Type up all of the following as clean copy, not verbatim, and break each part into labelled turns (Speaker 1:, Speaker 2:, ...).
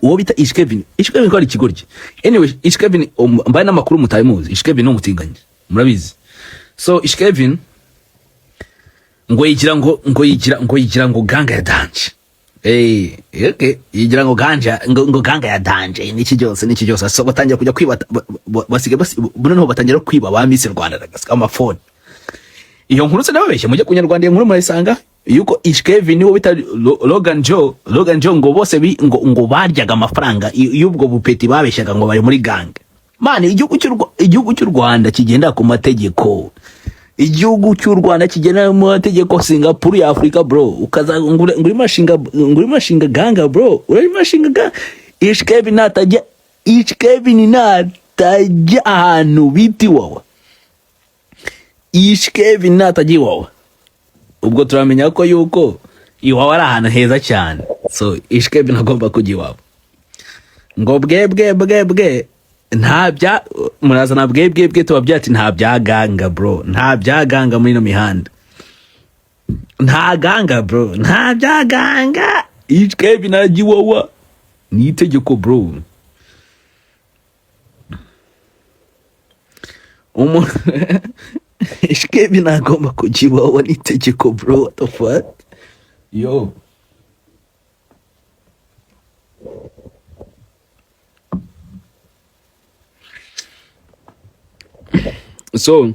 Speaker 1: Uwo bita Ish Kevin, Ish Kevin ko ari ikigoryi. Anyway, Ish Kevin, mbaye n'amakuru mutaye muzi, Ish Kevin ni umutinganyi, murabizi. So Ish Kevin ngo yigira ngo ganga ya danger. Okay, yigira ngo ganja ngo ganga ya danger n'iki byose n'iki byose. So batangira kujya kwiba, basigaye noneho batangira kwiba ba Miss Rwanda amafone. Iyo nkuru se nababeshye? Mujye ku Nyarwanda, iyo nkuru murayisanga, yuko Ish Kevin niwo bita Logan Joe, Logan Joe, ngo bose ngo baryaga amafaranga y'ubwo bupeti babeshyaga ngo bari muri gang. Man, igihugu cy'u Rwanda kigenda ku mategeko, igihugu cy'u Rwanda kigenda mu mategeko, Singapore ya Afrika, bro. Ukaza ngo urimo ashinga ganga, bro, urimo ashinga ganga. Ish Kevin natajya, Ish Kevin natajya ahantu bita Iwawa, Ish Kevin natajya Iwawa, ubwo turamenya ko yuko Iwawa ari ahantu heza cyane. So Ish Kevin agomba kujya iwawa ngo bwe bwe bwe bwe, nta bya murazana bwe bwe bwe, tuba byati nta bya ganga, bro, nta bya ganga muri ino mihanda, nta ganga, bro, nta bya ganga. Ish Kevin arajya Iwawa, ni itegeko, bro. Ish Kevin agomba kujya Iwawa, ni itegeko, bro. What the fuck, yo? So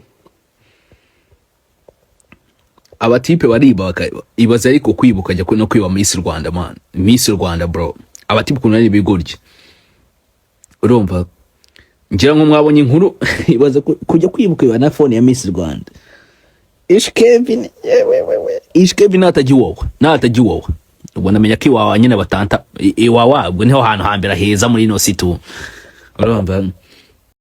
Speaker 1: abatipe bariba, ibaze ariko kwiba ukajya no kwiba Miss Rwanda, man, Miss Rwanda, bro. Abatipe ukuntu ari ibigoryi, urumva ngira ngo mwabonye inkuru. Ibaze kujya kwiba ukiba na phone ya Miss Rwanda. Ish Kevin, yewe wewe, Ish Kevin natajya Iwawa, natajya Iwawa, ubwo namenya ko Iwawa nyine batanta Iwawa, ubwo niho hantu hambere heza muri ino si tu, urumva.